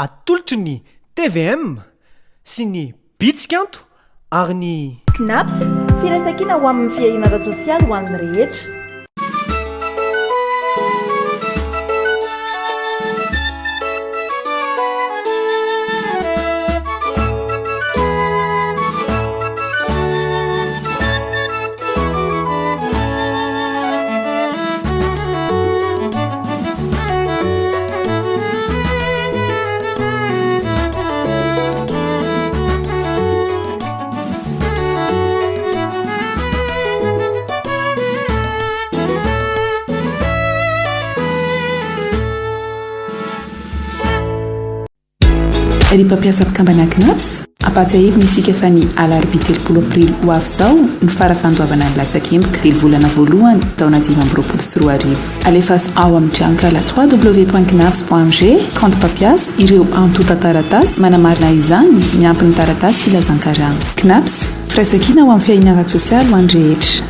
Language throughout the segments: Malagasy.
Atolotry ny tvm sy ny Bitsikanto ary ny. Cnaps, firaisankina ho amin'ny fiahiana ara-tsosialy ho an'ny rehetra. Ry mpampiasa mpikambana Cnaps, ampahatsiahivina isika fa ny alarobia 30 aprily ho avy izao no fara fandoavana ny latsakemboka telo volana voalohany taona 2025. Alefaso ao amin'ny tranonkala www.cnaps.mg, kaonty mpampiasa, ireo antontan-taratasy manamarina izany miampy ny taratasy filazan-karama. Cnaps, firaisankina ho amin'ny fiahiana ara-tsosialy ho an'ny rehetra.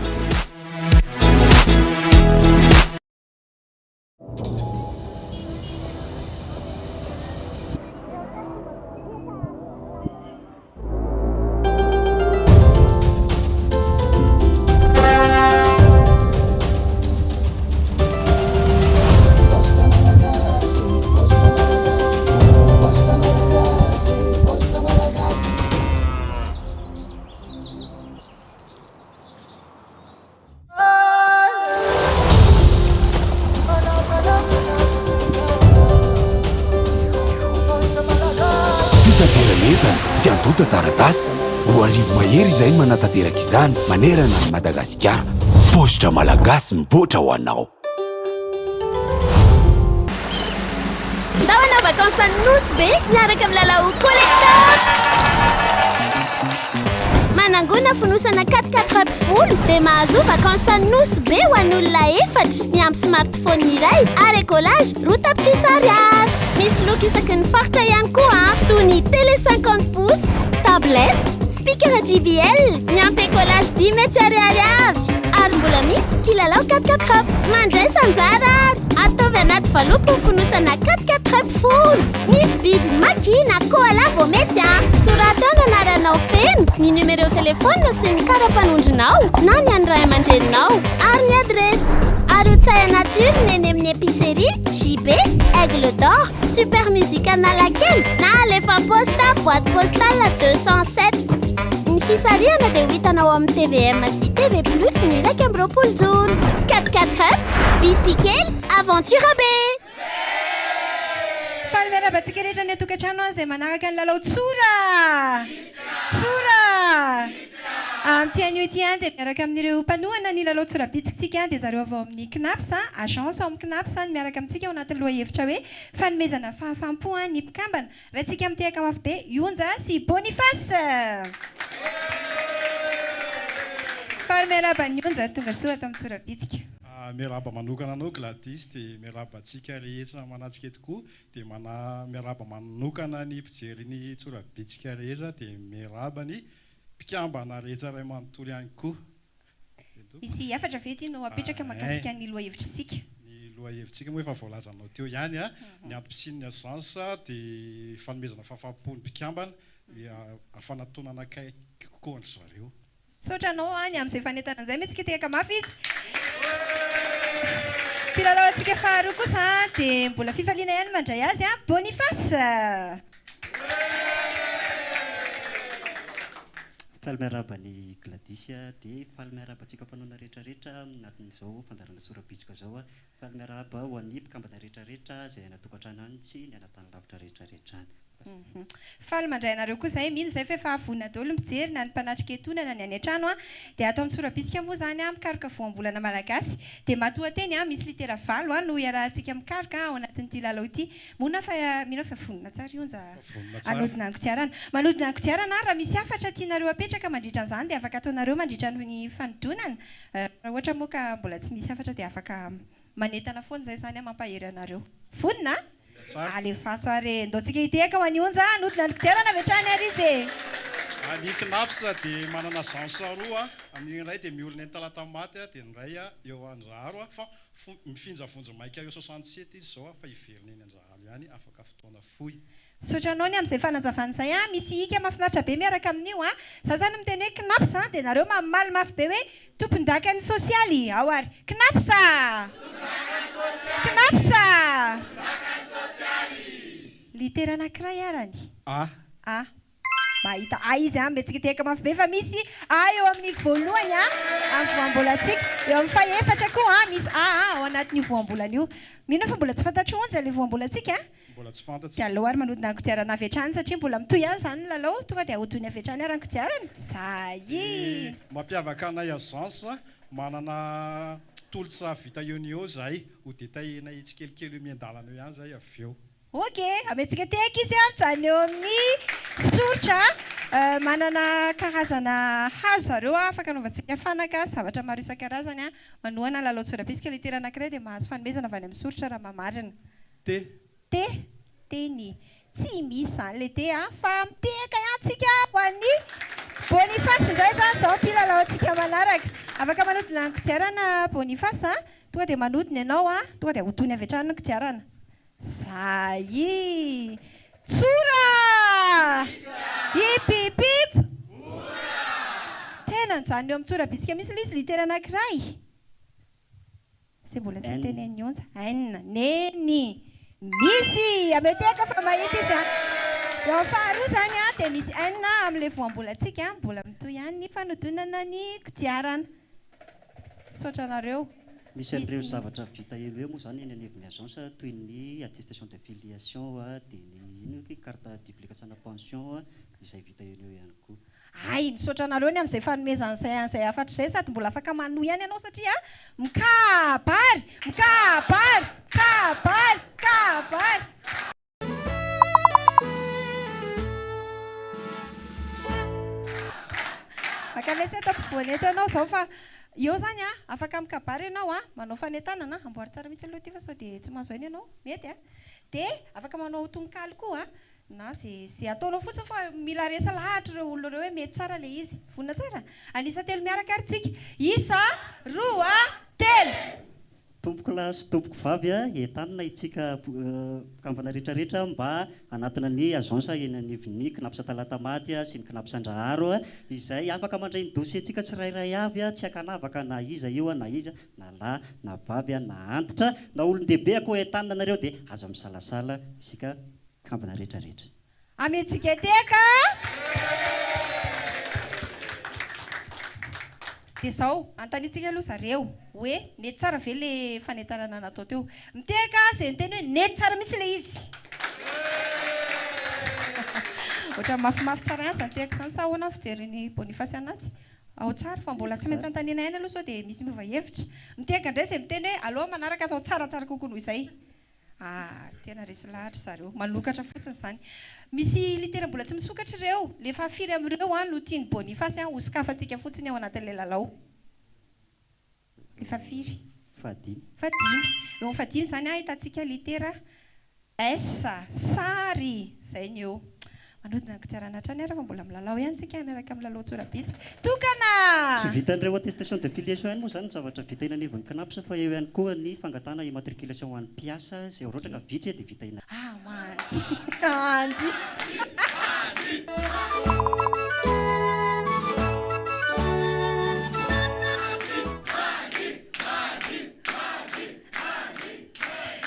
Fitateran'entana sy antontan-taratasy, 2000 mahery izahay no manatanteraka izany manerana an'i Madagasikara. Paositra Malagasy mivoatra ho anao. Ndao hanao vacances any Nosy Be miaraka amin'ny lalao Collector! Manangona fonosana quatre quatre up folo dia mahazoa vacances any Nosy Be ho an'olona efatra, miampy smartphone iray ary écolage 2 tapitrisa ariary. Misy loka isaky ny faritra ihany koa toy ny télé 50 pouces, tablette, speaker JBL, miampy écolage 500 ariary avy. Ary mbola misy kilalao quatre quatre up. Mandraisa anjara ary! Ataovy anaty valopy ny fonosana quatre quatre up folo. Misy biby maki na koala vao mety a! Soraty ao ny anaranao feno, ny numéro téléphone sy ny kara-panondronao na ny an'ny ray aman-dreninao ary ny adiresy. Ary hotsahy anaty urne eny amin'ny épicerie, JB, Aigle d'Or, Super Music Analakely na alefa poste boîte postale 207. Ny fisarihana dia ho hitanao ao amin'ny tvm sy TV Plus ny 21 jona. Quatre quatre up, biscuit kely, aventure be! Faly miarahaba antsika rehetra any an-tokantrano izay manaraka ny lalao Tsora! Tsora! Amin'ity anio ity dia miaraka amin'ireo mpanohana ny lalao Tsora Bitsika isika dia zareo avy ao amin'ny Cnaps, agence ao amin'ny Cnaps no miaraka amintsika ao anatin'ny lohahevitra hoe fanomezana fahafaham-po ny mpikambana. Raintsika mitehaka mafy be i Onja sy i Boniface! Faly miarahaba an'i Onja tonga soa ato amin'ny Tsora Bitsika. Miarahaba manokana anao Gladys dia miarahaba antsika rehetra manatrika eto koa dia mana miarahaba manokana ny mpijery ny Tsora Bitsika rehetra dia miarahaba ny mpikambana rehetra iray manontolo ihany koa. Misy hafatra ve tianao hapetraka mahakasika ny lohahevitr'isika? Ny lohahevitsika moa efa voalazanao teo ihany, ny antom-pisian'ny agence dia fanomezana fahafaham-po ny mpikambana, fanatonana akaiky kokoa an-dry zareo. Misaotra anao ny amin'izay fanentanana izay, mihetsika tehaka mafy izy. Mpilalao antsika faharoa kosa dia mbola fifaliana ihany mandray azy, Boniface. Faly miarahaba an'i Gladys dia faly miarahaba antsika mpanohana rehetra rehetra anatin'izao fandaharana sora-bitsika izao. Faly miarahaba ho an'ny mpikambana rehetra rehetra izay any an-tokantrano any sy ny any an-tany lavitra rehetra rehetra any. Faly mandray anareo koa zahay, mino zahay fa efa vonona daholo ny mpijery na ny mpanatrika etoana na ny any an-trano an! Dia ato amin'ny sora-bitsika moa izany an, mikaroka voambolana malagasy dia matoanteny an, misy litera valo an no iarahantsika mikaroka ao anatin'ity lalao ity. Mona fa mino aho fa vonona tsara i Onja hanodina ny kodiarana. Manodina ny kodiarana ary raha misy hafatra tianareo apetraka mandritra an'izany dia afaka ataonareo mandritra ny fanodinana. Raha ohatra moa ka mbola tsy misy hafatra dia afaka manentana foana izay izany mampahery anareo. Vonona? Alefaso ary e! Ndao tsika hitehaka ho an'i Onja hanodina ny kodiarana avy hatrany ary izy e! Ny Cnaps dia manana agence roa. Ny iray dia miorina eny Talatamaty dia ny iray eo Andraharo fa mifinja vonjimaika eo 67 izy izao fa hiverina eny Andraharo ihany afaka fotoana fohy. Misaotra anao ny amin'izay fanazavana izay an! Misy hika mahafinaritra be miaraka amin'io an! Za zany miteny hoe Cnaps an, dia nareo mamaly mafy be hoe tompondakan'ny sosialy! Ao ary! Cnaps a! Tompondakan'ny sosialy! Cnaps a! Tompondakan'ny sosialy! Litera anankiray arany. A. A. Mahita A izy an, mihetsiketehaka mafy be fa misy A eo amin'ny voalohany an, amin'ny voambolantsika. Eo amin'ny fahefatra koa an, misy A ao anatin'io voambolana io. Mino aho fa mbola tsy fantatr'i Onja ilay voambolantsika an. Mbola tsy fantatsy. Dia aleo ary manodina ny kodiarana avy hatrany satria mbola mitohy ihany izany ny lalao, tonga dia ahodino avy hatrany ary ny kodiarana. Zay! Ny mampiavaka anay agence, manana tolotra vita eo no eo izahay, ho detailler-nay tsikelikely eo miandalana eo ihany izahay avy eo. Ok, ametsika tehaka izy an, mijanona eo amin'ny soritra, manana karazana hazo zareo an, afaka anaovantsika fanaka, zavatra maro isan-karazany an, manohana lalao tsorabisika, litera anankiray dia mahazo fanomezana avy any amin'ny soritra raha mamarina. T. T, teny. Tsy misy izany ilay T a! Fa mitehaka ihany tsika ho an'i Boniface indray izany izao mpilalao antsika manaraka. Afaka manodina ny kodiarana Boniface a! Tonga dia manodina ianao a! Tonga dia hodony avy hatrany ny kodiarana. Zay! Tsora! Hip hip hip! Tena nijanona eo amin'ny tsora bisika mihitsy ilay izy litera anankiray. Izay mbola tsy nitenenin'i Onja. N, Neny. Misy! Ameteka fa mahita izy an! Eo amin'ny faharoa izany an, dia misy N amin'ilay voambolantsika an, mbola mitohy ihany ny fanodinana ny kodiarana. Misaotra anareo. Misy an'ireo zavatra vita eo no eo moa izany eny anivon'ny agence toy ny attestation de filiation dia ny inona io carte duplication-na pension izay vita eo no eo ihany koa. Hay, misaotra anareo ny amin'izay fanomezana izay an'izay hafatra izay sady mbola afaka manohy ihany ianao satria mikabary! Mikabary! Mikabary! Mikabary! Mankanesa eto ampovoany eto ianao izao fa eo izany an, afaka mikabary ianao an, manao fanentanana, amboary tsara mihitsy aloha ity fa sao dia tsy mahazo aina ianao, mety an, dia afaka manao tononkalo koa an, Na ze ze ataonao fotsiny fa mila resy lahatra ireo olona ireo hoe mety tsara le izy. Vonona tsara? An'isa telo miaraka ary tsika. Isa, roa, telo! Tompoko lahy sy tompoko vavy a, entanina itsika mpikambana rehetra rehetra mba hanatona ny agence eny anivon'ny Cnaps Talatamaty sy ny Cnaps Andraharo izay afaka mandray ny dossier tsika tsirairay avy tsy ankanavaka na iza io na iza na lahy na vavy na antitra na olon-dehibe akoa entanina nareo dia aza misalasala isika Kambana rehetra rehetra. Ametsiketeka Dia izao, anontaniantsika aloha zareo hoe nety tsara ve le fanentanana natao teo. Mitehaka izay niteny hoe nety tsara mihitsy ilay izy. Ohatran'ny mafimafy tsara ihany izany tehaka izany sa ahoana ny fijerin'i Boniface anazy? Ao tsara fa mbola tsy maintsy anontaniana ihany aloha sao dia misy miova hevitra. Mitehaka indray izay miteny hoe aleo manaraka atao tsaratsara kokoa noho izay. Ah, tena resy lahatra zareo. Manokatra fotsiny izany. Misy litera mbola tsy misokatra ireo. Le fahafiry amin'ireo an no tian'i Boniface an hosokafantsika fotsiny ao anatin'ilay lalao? Le fahafiry? Fahadimy. Fahadimy. Eo amin'ny fahadimy izany an ahitantsika litera S, sary. Izay ny eo. Manodina ny kodiarana hatrany ary fa mbola milalao ihany tsika miaraka amin'ny lalao tsorabitsika. Tokana! Tsy vitan'ireo attestation de filiation ihany moa izany ny zavatra vita eny anivon'ny Cnaps fa eo ihany koa ny fangatahana immatriculation ho an'ny mpiasa izay raha ohatra ka vitsy dia vita eny Ah mandy andy.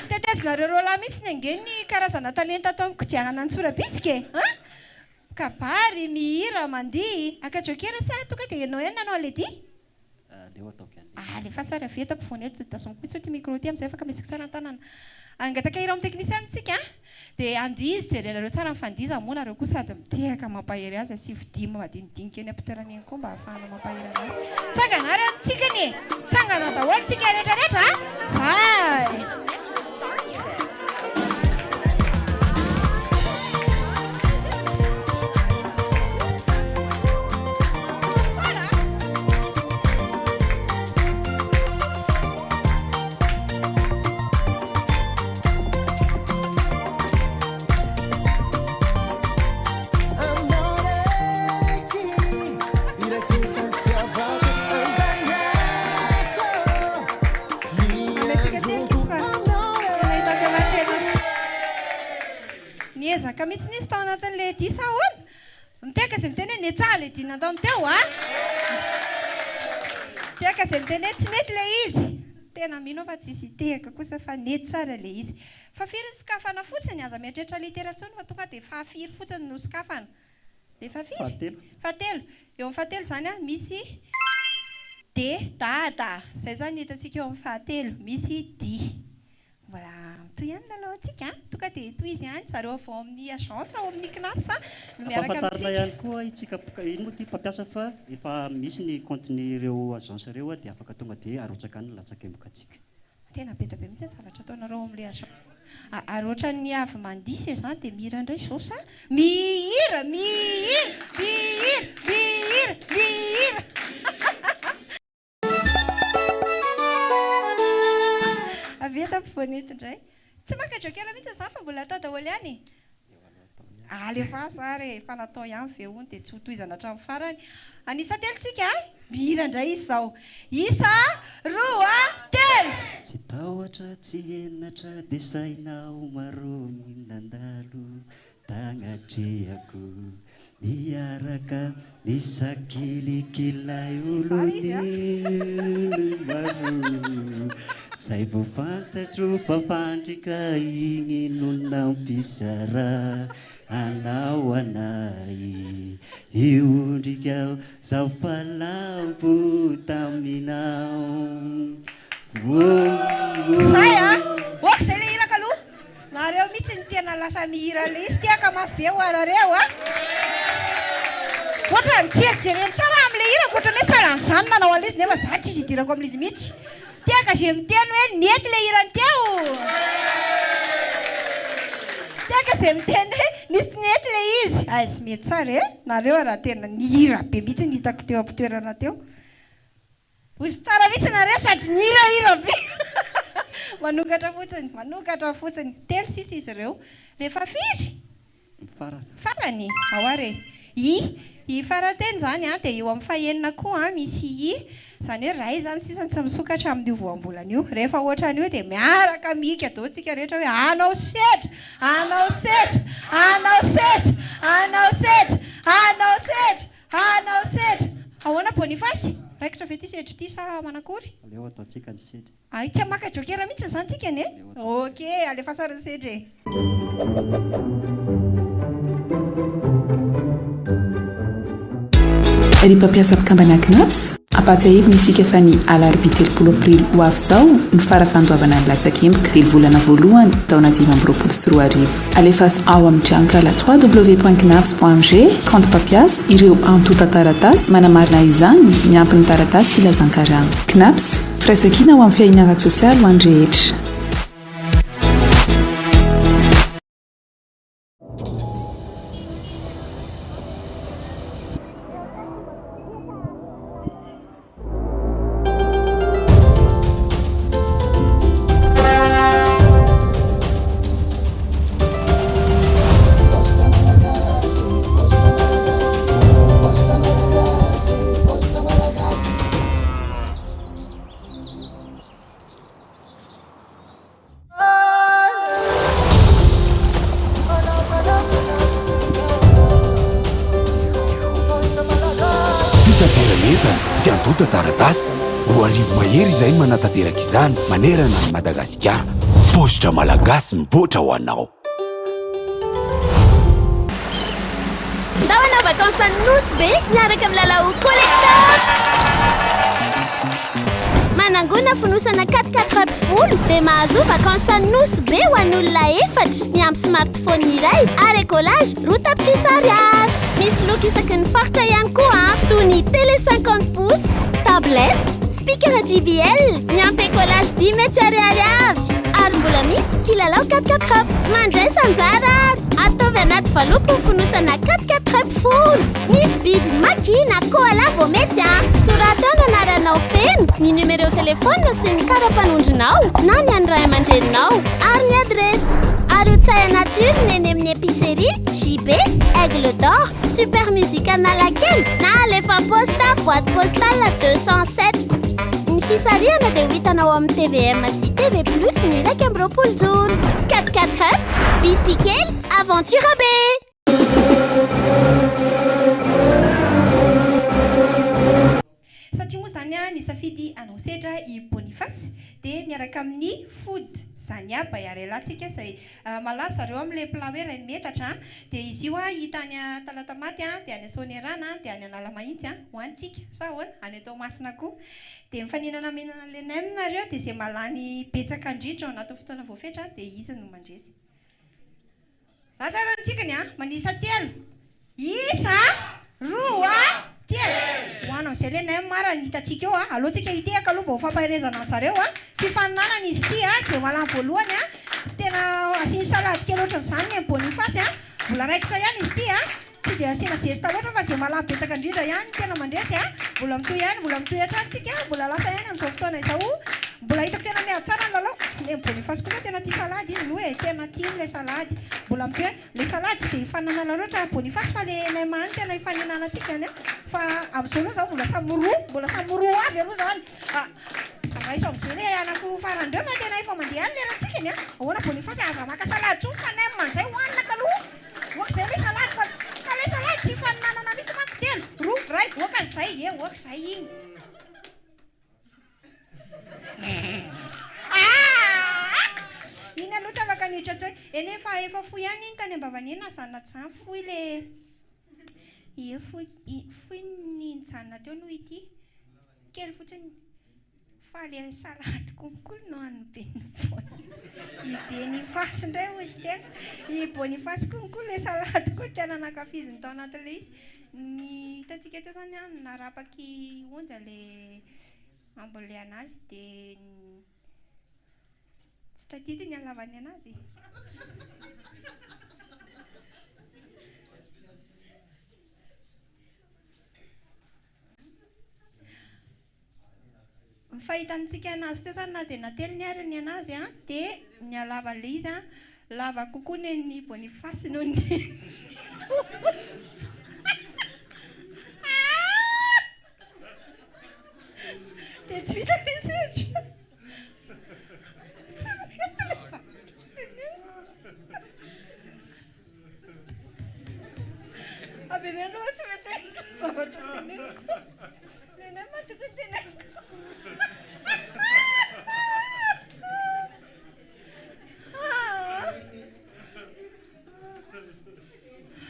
Tetezinareo roalahy mihitsy ny ange ny karazana talenta atao amin'ny kodiarana ny tsorabitsika e! An! Mikabary, mihira, mandihy, haka joker sa tonga dia ianao ihany nanao an'ilay dihy? Aleo ataoko ihany ilay dihy. Alefaso ary avy eto ampovoany eto, tazomiko mihitsy ity micro ity amin'izay afaka mihetsika tsara ny tanana. Hangataka hira ao amin'ny teknisiana isika an! Dia handihy izy, jerenareo tsara ny fandihizany moa nareo koa sady mitehaka mampahery azy, asivo dihy madinidinika eny am-pitoerana eny koa mba hahafahana mampahery anazy. Mitsangana ary ny tsikiny e! Mitsangana daholo tsika rehetra rehetra a! Zay! Niezaka mihitsy izy tao anatin'ilay dihy sa ahoana? Mitehaka izay miteny hoe nietsaha ilay dihy nataony teo a! Mitehaka izay miteny hoe tsy nety ilay izy. Tena mino aho fa tsisy hitehaka kosa fa nety tsara ilay izy. Fa firy ny sokafana fotsiny? Aza mieritreritra litera intsony fa tonga dia fahafiry fotsiny no sokafana. Dia fahafiry? Fahatelo. Fahatelo. Eo amin'ny fahatelo izany an, misy D, dada. Izay izany ny hitantsika eo amin'ny fahatelo. Misy dihy. Mbola mitohy ihany ny lalaontsika an! Tonga dia tohizo ihany, zareo avy ao amin'ny agence ao amin'ny Cnaps no miaraka Ampahafantarina amintsika. ihany koa itsika ino moa ity mpampiasa fa efa misy ny compte-n'ireo agence ireo dia afaka tonga dia arotsaka any ny latsakemboka antsika. Tena be dia be mihitsy ny zavatra ataonareo ao amin'ilay agence. Ary ohatran'ny avy mandihy izany dia mihira indray izao sa? Mihira! Mihira! Mihira! Mihira! Mihira! Avy eto ampovoany eto indray. Tsy maka joker mihitsy izany fa mbola atao daholo ihany e. Alefaso ary e, efa natao ihany ve hono dia tsy ho tohizana hatramin'ny farany. An'isa telo tsika a! Mihira indray izy izao. Isa, roa, telo! Tsy tahotra tsy henatra dia sainao marominy nandalo Tagnatrehako niaraka nisakilikilay olon'iny maro Zay vao fantatro fa fandrika igny no nampisara anao anay Iondrika aho zaho fa lavo taminao Zay a! Ok zay le hira kaloha! Nareo mitsy no tena lasa mihira le izy tehaka mafy be ho anareo a! Otrany jerijereno tsara amle hirako otrany hoe sahala an'izany nanao anle izy nefa za tsisy idirako amle izy mitsy. Tehaka ze miteny hoe nety le hirany teo! Tehaka ze miteny hoe nisy tsy nety le izy! Aiz mety tsara e! Nareo raha tena nihira be mitsy ny hitako teo ampitoerana teo. Ozy tsara mihitsy nareo sady nihirahira be. Manokatra fotsiny, manokatra fotsiny. Telo sisa izy ireo. Rehefa firy? Ny farany. Farany? Ao ary e. I. I farateny izany an, dia eo amin'ny fahenina koa an, misy i. Izany hoe iray izany sisa no tsy misokatra amin'io voambolana io. Rehefa ohatran'io dia miaraka mihika daholo tsika rehetra hoe hanao sedra, hanao sedra, hanao sedra, hanao sedra, hanao sedra. Hanao sedra! Ahoana Boniface? Raikitra ve ity sedra ity sa manakory? Aleo ataontsika ny sedra. Hay tsy maka joker mihitsy izany tsika anie. Ok, alefaso ary ny sedra e. Ry mpampiasa mpikambana Cnaps, ampahatsiahivina isika fa ny alarobia 30 aprily ho avy izao no fara fandoavana ny latsakemboka, telo volana voalohany, taona 2025. Alefaso ao amin'ny tranonkala www.cnaps.mg, kaonty mpampiasa, ireo antontan-taratasy manamarina izany miampy ny taratasy filazan-karama. Cnaps, firaisankina ho amin'ny fiahiana ara-tsosialy ho an'ny rehetra. Fitaterana entana sy antontan-taratasy, 2000 mahery izahay manatanteraka izany manerana an'i Madagasikara. Paositra Malagasy mivoatra ho anao. Ndao hanao vacances any Nosy Be miaraka amin'ny lalao Collector! Manangona fonosana quatre quatre up folo dia mahazoa vacances any Nosy Be ho an'olona efatra, miampy smartphone iray ary écolage roa tapitrisa ariary. Misy loka isaky ny faritra ihany koa toy ny télé 50 pouces, tablette, speaker JBL, miampy écolage 500 ariary avy. Ary mbola misy kilalao quatre quatre up. Mandraisa anjara ary! Ataovy anaty valopy ny fonosana quatre quatre up folo. Misy biby maki na koala vao mety a! Soraty ao ny anaranao feno, ny numéro téléphone sy ny kara-panondronao na ny an'ny ray aman-dreninao ary ny adiresy. Ary ho tsay anaty urne eny amin'ny épicerie, JB, Aigle d'or, Super Music Analakely na alefa poste boîte postale 207. Ny. fisarihana dia ho hitanao ao amin'ny tvm sy TV Plus ny 21 jona. Quatre quatre up, biscuit kely, aventure be! Satria moa izany nisafidy hanao sedra i Boniface dia miaraka amin'ny Food Zania by Arela tsika izay malaza zareo amin'ilay plat hoe iray metatra dia izy io hita any Talatamaty dia any Soanierana dia any Analamahitsy ho any tsika sa ahoana? Any Toamasina koa dia mifaninana mihinana an'ilay nem nareo dia izay mahalany betsaka indrindra ao anatin'ny fotoana voafetra dia izy no mandresy. Lasa ireo ny tsikiny a! Manisa telo. Isa, roa, telo. Hoano amin'izay le nem ara ny hitantsika eo a! Aleo tsika hitehaka aloha mba ho fampaherezana an zareo a! Fifaninanana izy ity a! Izay ho alany voalohany a! Tena asiany salady kely ohatran'izany ny an'i Boniface a! Mbola raikitra ihany izy ity a! Tsy dia asiana zesta loatra fa izay malamy betsaka indrindra ihany no tena mandresy a! Mbola mitohy ihany, mbola mitohy hatrany tsika, mbola lasa ihany amin'izao fotoana izao, mbola hitako tena miady tsara ny lalao, ny an'i Boniface kosa tena tia salady izy aloha e, tena tiany ilay salady, mbola mitohy ihany, ilay salady tsy dia ifaninanana loatra Boniface fa ilay nem no tena ifaninanantsika izany a, fa amin'izao aloha izao mbola samy roa, mbola samy roa avy aloha izany, raiso amin'izay ilay anankiroa farany ireo fa tena efa mandeha any lerantsika ny a, ahoana Boniface aza maka salady intsony fa nem izay hohanina kaloha. Oak'izay ilay salady fa ka ilay salady tsy ifaninanana mihitsy manko telo, roa, iray, oakan'izay, e oak'izay iny. Aa! Iny aloha tsy afaka niditra intsony. Eny efa efa fohy ihany iny tany am-bavany iny na izany na tsy izany, fohy ilay ie fohy fohy ny nijanona teo noho ity. Kely fotsiny. Fa le salade konko no an'i Benifona. I Beniface indray hoy izy tena. I Boniface konko le salade koa tena nankafiziny tao anatin'ilay izy. Ny hitantsika teo izany an, narapak'i Onja le ambole anazy dia tsy tadidy ny halavany anazy. Ny fahitantsika anazy teo zany na dia nateliny ary ny anazy an, dia ny halavan'ilay izy an, lava kokoa ny an'i Boniface noho ny Dia tsy vita ilay sedra. Tsy mety ilay zavatra teneniko. Avereno aloha tsy mety ilay zavatra teneniko. Nenay ma tokony teneniko.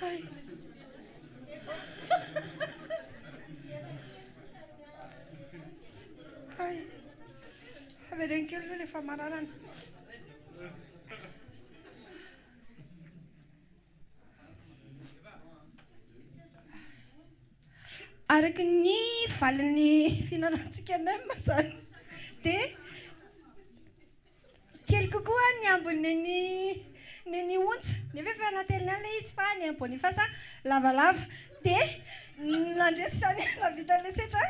Hay. Hay. Avereno kely aloha ilay famararana. Araka ny valin'ny fihinanantsika nem izany dia kely kokoa ny ambin'ny ny ny ontsa nefa efa natelina ihany ilay izy fa ny an'i Boniface lavalava dia nandresy izany nahavita an'ilay setra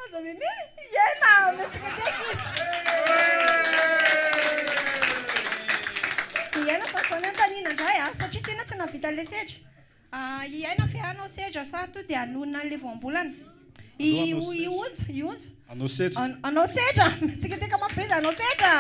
aza meme Iena mihetsiketsika izy. Iena fa zao ny anontaniana indray a, satria tsena tsy nahavita an'ilay sedra. I Aina ve hanao sedra sa to dia hanonona an'ilay voambolana? I i Onja, i Onja. Hanao sedra. Hanao sedra, mihetsiketsika mafy be izy hanao sedra.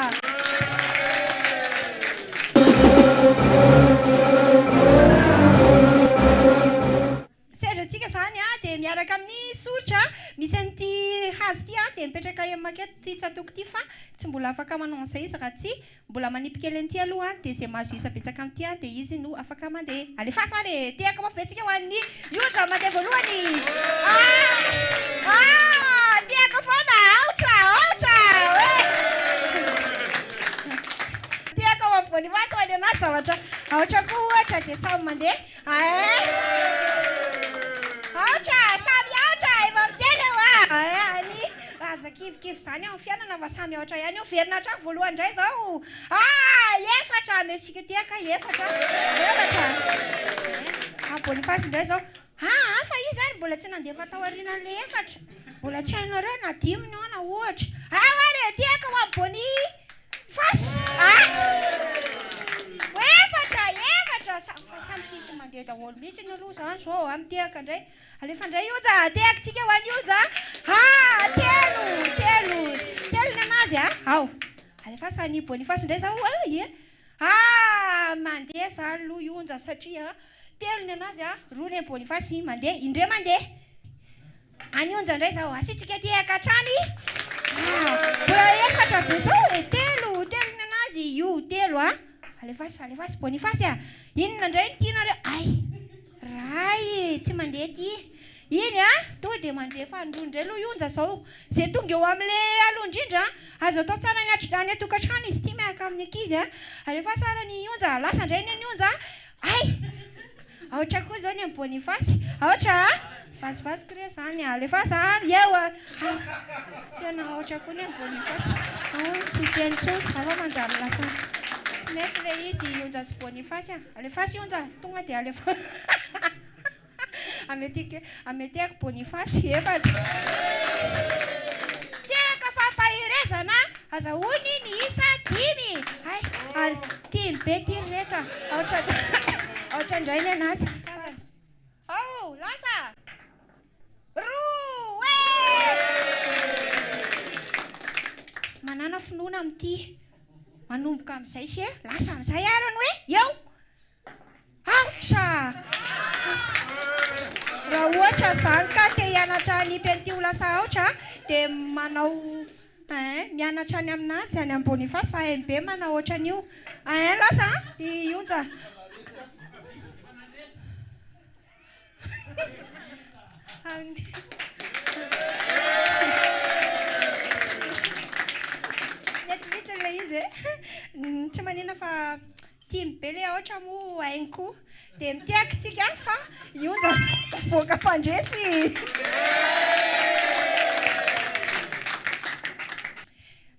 Sendra antsika izany dia miaraka amin'ny soritra misy an'ity hazo ity dia mipetraka eo maketo ity tsatoko ity fa tsy mbola afaka manao an'izay izy raha tsy mbola manipy kely an'ity aloha dia izay mahazo isa betsaka amin'ity dia izy no afaka mandeha. Alefaso ary e! Tehaka mafy be antsika ho an'ny Onja mandeha voalohany! Ah! Ah! Tehaka foana! Aotra! Aotra! Hoe! Tehaka ho an'ny Boniface ho an'ny anazy zavatra aotra koa ohatra dia samy mandeha. Ae! Aotra! Samy aotra! Efa miteny eo a! Ae! Any! Aza kivikivy izany eo amin'ny fiainana fa samy aotra ihany io. Verina hatrany voalohany indray izao. Ah! Efatra! Amesika ety aka efatra. Efatra! Ae! Boniface indray izao. Aa! Fa iza ary mbola tsy nandefa tao aorianan'ilay efatra? Mbola tsy hainareo na dimy ny ao na ohatra. Ao ary e! Ety aka ho an'i Boni! Fasy a! Efatra, efatra, fa samy tsisy mandeha daholo mihitsy aloha zany zao a, mitehaka indray. Alefa indray Onja, tehaka tsika ho an'i Onja. Ha, telo, telo, anazy a! Ao! Alefaso any Boniface indray zao a! Ie! Ah! Mandeha zany aloha i Onja satria telo ny anazy a, roa ny an'i Boniface, mandeha, indray mandeha. Any Onja indray zao, asiantsika tehaka hatrany. Ah! Mbola efatra be zao e! Telo, telo ny anazy, io telo a! Alefaso, alefaso Boniface a! Inona indray no tianareo? Ay! Ray e! Tsy mandeha ity. Iny a! Tonga dia mandeha fanindroany indray aloha i Onja zao. Izay tonga eo amin'ilay aloha indrindra a! Azo atao tsara any any an-tokantrano izy ity miaraka amin'ny ankizy a! Alefaso ary ny Onja, lasa indray ny an'i Onja a! Hay! Aotra koa izao ny an'i Boniface. Aotra a! Vazivazy k're izany a! Alefaso ary eo a! Hay! Tena aotra koa ny an'i Boniface. Tsy hiteny intsony izao fa manjary lasa tsy mety ilay izy i Onja sy Boniface a! Alefaso i Onja, tonga dia alefaso. Ametiko ameteko Boniface efatra. Tehaka fampaherezana azahoany ny isa dimy. Hay ary dimy be ty ry reto a. Aotra aotra indray ny anazy. Ao lasa. Roa e! Manàna finoana amin'ity. Manomboka amin'izay sy e. Lasa amin'izay ary ny hoe eo. Aotra! Raha ohatra izany ka te hianatra hanipy an'ity ho lasa aotra dia manao ein, mianatra any aminazy any amin'ny Boniface fa hainy be manao ohatran'io. Ein lasa an! I Onja. Tsy nety mihitsy ilay izy e. Tsy manina fa Tiany be le aotra moa hainy koa. Dia mitehaka tsika fa i Onja mivoaka mpandresy.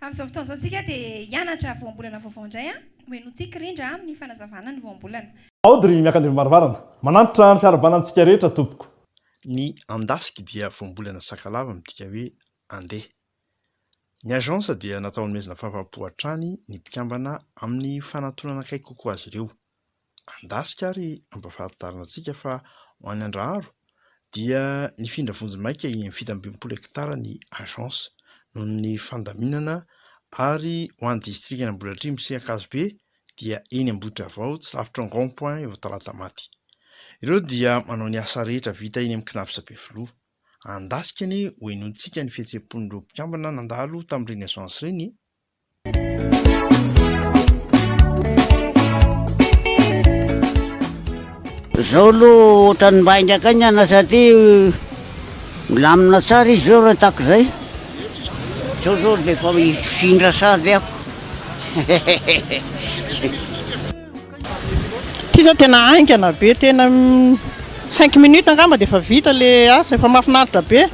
Amin'izao fotoana izao tsika dia hianatra voambolana vaovao indray an. Ho henointsika Rindra amin'ny fanazavana ny voambolana. Aody ry miakandriam-baravarana. Manantitra ny fiarahabana antsika rehetra tompoko. Ny andasiky dia voambolana sakalava midika hoe andeha. Ny agence dia natao hanomezana fahafaham-po hatrany ny mpikambana amin'ny fanantonana akaiky kokoa azy ireo. Andasika ary ampahafantarina antsika fa ho an'i Andraharo dia nifindra vonjimaika eny amin'ny 67 hektara ny agence noho ny fandaminana ary ho an'ny distrikan'Ambohidratrimo sy Ankazobe dia eny Ambohitravao tsy lavitra ny rond point eo Talatamaty. Ireo dia manao ny asa rehetra vita eny amin'ny Cnaps Befiloha. Andasika anie ho henointsika ny fihetseham-pon'ireo mpikambana nandalo tamin'ireny agence ireny e! Zao aloha ohatran'ny mba haingakaingana satria milamina tsara izy zao raha tahak'izay. Zao zao dia efa hifindra sahady aho. Ity zao tena haingana be, tena cinq minutes angamba dia efa vita le asa, efa mahafinaritra be,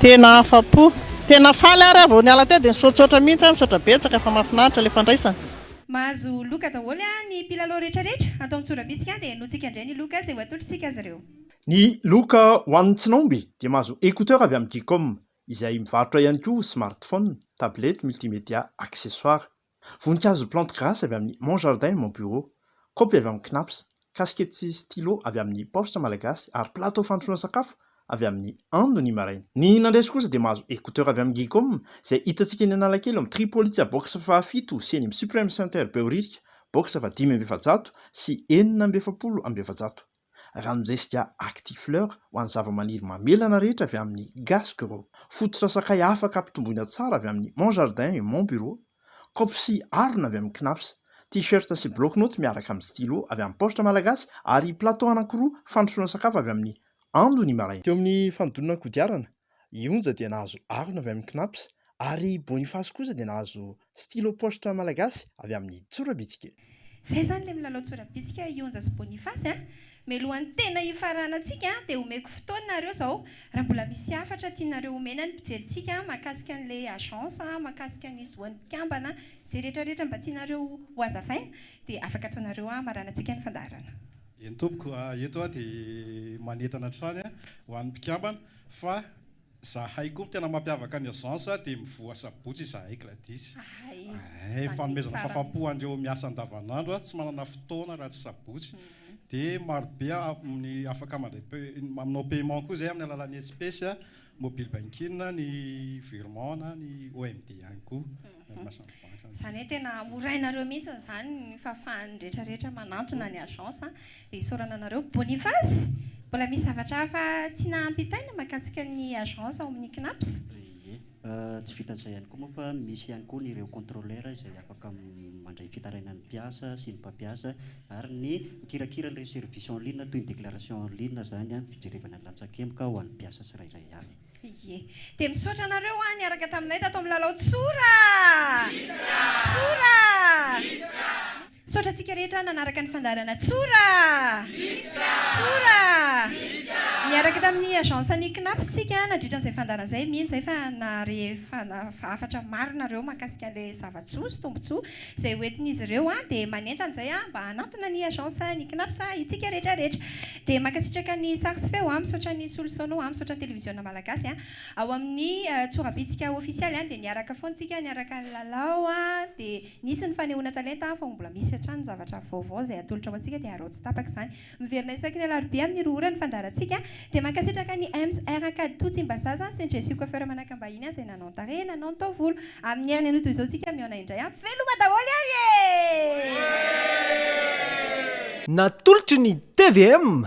tena afa-po, tena faly ary aho vao niala teo dia nisaotsaotra mihitsy aho, misaotra betsaka fa mahafinaritra le fandraisana. Mahazo loka daholo ny mpilalao rehetrarehetra ato amin'ny Tsorabitsika dia henointsika indray ny loka izay ho atolotr'tsika azy ireo. Ny loka ho an'ny tsinaomby dia mahazo écouteur avy amin'ny Geekom izay mivarotra ihany koa smartphone, tablette, multimédia, accessoires. Voninkazo plante grasse avy amin'ny Mon Jardin Mon Bureau, kaopy avy amin'ny Cnaps, kasikety sy stylo avy amin'ny Paositra Malagasy ary plateau fandrosoana sakafo avy amin'ny Ando ny maraina. Ny nandresy kosa dia mahazo écouteur avy amin'ny Geekom izay hitantsika eny Analakely ao amin'ny Tripolitsa box fahafito sy eny amin'ny Supreme Center Behoririka box faha445 sy 446. Ranon-jesika Actifleur ho an'ny zavamaniry mamelana rehetra avy amin'ny Gasgro. Fototra sakay afaka ampitomboina tsara avy amin'ny Mon Jardin et Mon Bureau. Kaopy sy harona avy amin'ny Cnaps. T-shirt sy bloc-notes miaraka amin'ny stylo avy amin'ny Paositra Malagasy ary plateau anankiroa fandrosoana sakafo avy amin'ny Ando ny maraina. Teo amin'ny fanodinana kodiarana, I Onja dia nahazo harona avy amin'ny Cnaps ary Boniface kosa dia nahazo stylo paositra malagasy avy amin'ny Tsorabitsika. Zay zany le milalao tsorabitsika i Onja sy Boniface a! Mialohan'ny tena hifaranantsika dia omeko fotoana nareo zao raha mbola misy hafatra tianareo omena ny mpijerintsika mahakasika an'le agence, mahakasika ny zoan'ny mpikambana, ze rehetra rehetra mba tianareo ho hazavaina dia afaka ataonareo hamaranantsika ny fandaharana. Eny tompoko, eto aho dia manentana hatrany ho an'ny mpikambana Fa zahay koa tena mampiavaka ny agence dia mivoha sabotsy izahay Gladys. Hay, fanomezana fahafaham-po an'ireo miasa andavanandro tsy manana fotoana raha tsy sabotsy. Dia maro be amin'ny afaka mandray manao paiement koa izay amin'ny alalan'ny espèce, mobile banking, ny virement na ny OMD ihany koa. Izany hoe tena hamorainareo mihitsy izany ny fahafahan'ny rehetra rehetra manantona ny agence dia isaorana anareo. Boniface, mbola misy zavatra hafa tiana hampitaina mahakasika ny agence ao amin'ny Cnaps? Ie. Tsy vitan'izay ihany koa moa fa misy ihany koa ny ireo contrôleur izay afaka mandray fitarainan'ny mpiasa sy ny mpampiasa ary ny mikirakira an'ireo service en ligne toy ny déclaration en ligne izany, ny fijerevana ny latsakemboka ho an'ny mpiasa tsirairay avy. Ie. Dia misaotra anareo an niaraka taminay tato amin'ny lalao Tsora! Tsora! Misaotra antsika rehetra nanaraka ny fandaharana Tsora! Tsora! Niaraka tamin'ny agence ny Cnaps isika nandritra an'izay fandaharana izay. Mino izahay fa nahare hafatra maro nareo mahakasika an'ilay zava-tsoa sy tombontsoa izay ho entin'izy ireo. Dia manentana izay mba hanantona ny agence ny Cnaps itsika rehetra rehetra. Dia mankasitraka ny sary sy feo, misaotra ny Solosono, misaotra ny Televiziona Malagasy. Ao amin'ny Tsorabitsika ofisialy dia niaraka foana isika, niaraka nilalao dia nisy ny fanehoana talenta fa mbola misy hatrany ny zavatra vaovao izay atolotra ho antsika dia araho tsy tapaka izany. Miverina isaky ny alarobia amin'ny 2 ora ny fandaharantsika. Dia mankasitraka ny Ems Air Ankaditoa Tsimbazaza sy ny Jessie Coiffeur Manakambahiny izay nanao ny tarehy, nanao ny taovolo. Amin'ny heriny anio toy izao tsika mihaona indray an! Veloma daholo ary e! Natolotry ny tvm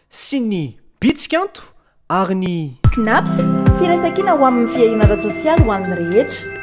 sy ny Bitsikanto ary ny. Cnaps, firaisankina ho amin'ny fiahiana ara-tsosialy ho an'ny rehetra.